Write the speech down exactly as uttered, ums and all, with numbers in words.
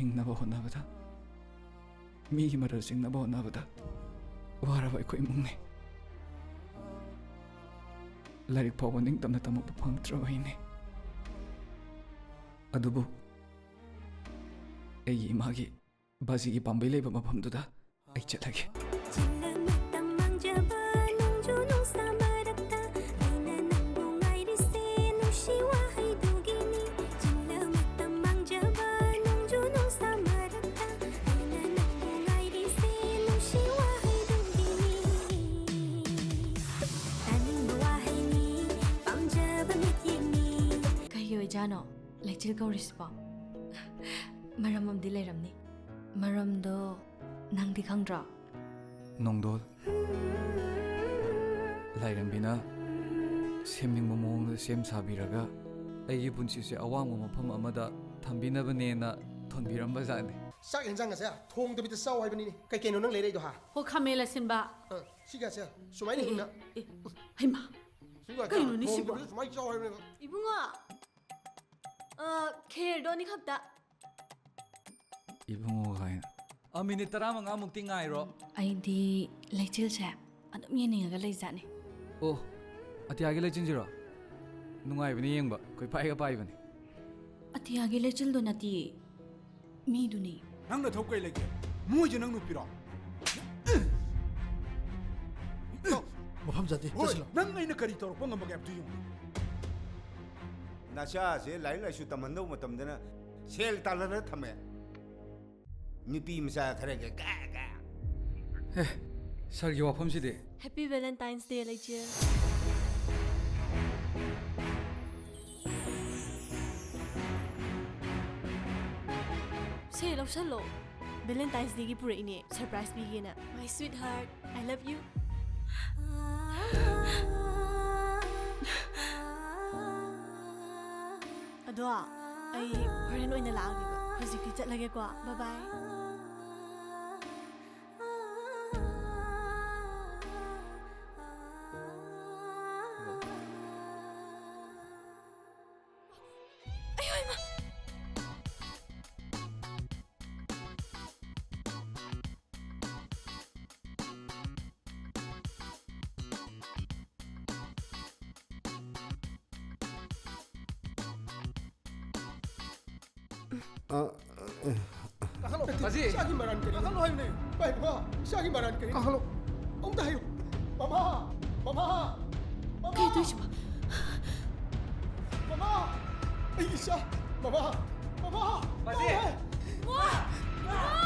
ꯍꯤꯡꯅꯕ ꯍꯣꯠꯅꯕꯗ, ꯃꯤꯒꯤ ꯃꯔꯜ ꯆꯤꯡꯅꯕ ꯍꯣꯠꯅꯕꯗ ꯋꯥꯔꯕ ꯑꯩꯈꯣꯏ ꯏꯃꯨꯡꯅꯤ꯫ ꯂꯥꯏꯔꯤꯛ ꯐꯥꯎꯕ ꯅꯤꯡꯇꯝꯅ ꯇꯝꯃꯛꯄ ꯐꯪꯉꯛꯇ꯭ꯔꯕ ꯑꯩꯅꯤ꯫ ꯑꯗꯨꯕꯨ ꯑꯩꯒꯤ ꯏꯃꯥꯒꯤ ꯕꯥꯖꯤꯒꯤ ꯄꯥꯝꯕꯩ ꯂꯩꯕ ꯃꯐꯝꯗꯨꯗ ꯑꯩ ꯆꯠꯂꯒꯦ꯫ ꯆꯤꯡꯂ ꯃꯇꯝ ꯃꯥꯡꯖꯕ ꯅꯣꯡꯖꯨ ꯅꯨꯡꯁꯥ ꯃꯔꯛꯇ ꯑꯩꯅ ꯅꯪꯕꯨ ꯉꯥꯏꯔꯤꯁꯦ ꯅꯨꯡꯁꯤ ꯋꯥꯍꯩꯗꯨꯒꯤꯅꯤ꯫ ꯆꯤꯡꯂ ꯃꯇꯝ ꯃꯥꯡꯖꯕ ꯅꯣꯡꯖꯨ ꯅꯨꯡꯁꯥ ꯃꯔꯛꯇ ꯑꯩꯅ ꯅꯪꯕꯨ ꯉꯥꯏꯔꯤꯁꯦ ꯅꯨꯡꯁꯤ ꯋꯥꯍꯩꯗꯨꯒꯤꯅꯤ꯫ ꯇꯥꯅꯤꯡꯕ ꯋꯥꯍꯩꯅꯤ ꯄꯥꯝꯖꯕ ꯃꯤꯠꯌꯦꯡꯅꯤ꯫ ꯀꯩꯒꯤ ꯑꯣꯏꯖꯥꯠꯅꯣ ꯂꯩꯆꯤꯜ ꯀꯧꯔꯤꯁꯤꯕꯣ? ꯃꯔꯝ ꯑꯃꯗꯤ ꯂꯩꯔꯝꯅꯤ꯫ ꯃꯔꯝꯗꯣ ꯅꯪꯗꯤ ꯈꯪꯗ꯭ꯔꯣ? ꯅꯣꯡꯗꯣꯜ, ꯂꯥꯏꯔꯦꯝꯕꯤꯅ ꯁꯦꯝꯅꯤꯡꯕ ꯃꯑꯣꯡꯗ ꯁꯦꯝ ꯁꯥꯕꯤꯔꯒ ꯑꯩꯒꯤ ꯄꯨꯟꯁꯤꯁꯦ ꯑꯋꯥꯡꯕ ꯃꯐꯝ ꯑꯃꯗ ꯊꯝꯕꯤꯅꯕꯅꯦꯅ ꯊꯣꯟꯕꯤꯔꯝꯕ ꯖꯥꯠꯅꯤ꯫ ꯆꯥꯛ ꯌꯦꯟꯖꯥꯡ ꯑꯁꯦ ꯊꯣꯡꯗꯕꯤꯗ ꯆꯥꯎ ꯍꯥꯏꯕꯅꯤꯅꯦ꯫ ꯀꯩ ꯀꯩꯅꯣ ꯅꯪ ꯂꯩꯔꯛꯏꯗꯣ, ꯍꯥ? ꯍꯣ, ꯈꯥꯃꯦꯟ ꯑꯁꯤꯟꯕ꯫ ꯑ, ꯁꯤꯒꯁꯦ ꯁꯨꯃꯥꯏꯅ ꯍꯤꯡꯅ꯫ ꯑꯦ, ꯍꯩꯃꯥ, ꯁꯤꯒꯁꯦ ꯀꯩꯅꯣꯅꯦ ꯁꯤꯕꯣ? ꯊꯣꯡꯗꯕꯤꯗ ꯁꯨꯃꯥꯏꯅ ꯆꯥꯎ ꯍꯥꯏꯕꯅꯦꯕ꯫ ꯏꯕꯨꯡꯉꯣ, ꯑ, ꯈꯦꯔꯗꯣ ꯑꯅꯤꯈꯛꯇ꯫ ꯏꯕꯨꯡꯉꯣ ꯀꯥꯏꯅ꯫ ꯑ, ꯃꯤꯅꯤꯠ ꯇꯔꯥꯃꯉꯥꯃꯨꯛꯇꯤ ꯉꯥꯏꯔꯣ꯫ ꯑꯩꯗꯤ ꯂꯩꯆꯤꯜꯁꯦ ꯑꯗꯨꯝ ꯌꯦꯡꯅꯤꯡꯉꯒ ꯂꯩꯖꯥꯠꯅꯤ꯫ ꯑꯣ, ꯑꯇꯤꯌꯥꯒꯤ ꯂꯩꯆꯤꯜꯁꯤꯔꯣ? ꯅꯨꯡꯉꯥꯏꯕꯅꯤ ꯌꯦꯡꯕ, ꯀꯣꯏꯄꯥꯏꯒ ꯄꯥꯏꯕꯅꯤ꯫ ꯑꯇꯤꯌꯥꯒꯤ ꯂꯩꯆꯤꯜꯗꯣ ꯅꯠꯇꯤꯌꯦ, ꯃꯤꯗꯨꯅꯤ꯫ ꯅꯪ ꯅꯊꯧ ꯀꯩ ꯂꯩꯒꯦ? ꯃꯣꯏꯁꯦ ꯅꯪ ꯅꯨꯄꯤꯔꯣ? ꯃꯐꯝ ꯆꯥꯗꯦ, ꯍꯣꯏ, ꯆꯠꯁꯤꯂꯥꯎ꯫ ꯅꯪ ꯑꯩꯅ ꯀꯔꯤ ꯇꯧꯔꯛꯄ ꯉꯝꯕꯒꯦ ꯍꯥꯏꯕꯗꯨ ꯌꯦꯡꯉꯨ꯫ ꯅꯆꯥꯁꯦ ꯂꯥꯏꯔꯤꯛ ꯂꯥꯏꯁꯨ ꯇꯝꯍꯟꯗꯧ ꯃꯇꯝꯗꯅ ꯁꯦꯜ ꯇꯥꯜꯍꯜꯂ ꯊꯝꯃꯦ꯫ ꯅꯨꯄꯤ ꯃꯆꯥ ꯈꯔꯒ ꯀꯥ ꯀꯥ꯫ ꯑꯦ, ꯁꯥꯔꯒꯤ ꯋꯥꯐꯝꯁꯤꯗꯤ? Happy Valentine's Day, ꯂꯩꯆꯤꯜ꯫ Say, ꯂꯧꯁꯜꯂꯣ꯫ Valentine's Dayꯒꯤ ꯄꯨꯔꯛꯏꯅꯦ, surprise ꯄꯤꯒꯦꯅ꯫ My sweetheart, I love you. ꯑꯗꯣ ꯑꯩ ꯍꯣꯔꯦꯟ ꯑꯣꯏꯅ ꯂꯥꯛꯑꯒꯦꯕ, ꯍꯧꯖꯤꯛꯇꯤ ꯆꯠꯂꯒꯦꯀꯣ, bye bye꯫ ꯑꯌꯣ, ꯏꯃꯥ! ꯀꯥꯈꯠꯂꯣ꯫ ꯕꯥꯖꯤ! ꯏꯆꯥꯒꯤ ꯃꯔꯥꯟ ꯀꯔꯤ? ꯀꯥꯈꯠꯂꯣ ꯍꯥꯏꯕꯅꯦ꯫ ꯚꯥꯏ, ꯃꯃꯥ, ꯏꯆꯥꯒꯤ ꯃꯔꯥꯟ ꯀꯔꯤ? ꯀꯥꯈꯠꯂꯣ꯫ ꯑꯃꯨꯛꯇ ꯍꯥꯏꯌꯨ꯫ ꯃꯃꯥ! ꯃꯃꯥ! ꯃꯃꯥ! ꯀꯩ ꯇꯧꯔꯤꯁꯤꯕꯣ? ꯃꯃꯥ! ꯑꯩꯒꯤ ꯏꯆꯥ! ꯃꯃꯥ! ꯃꯃꯥ! ꯕꯥꯖꯤ! ꯃꯃꯥ!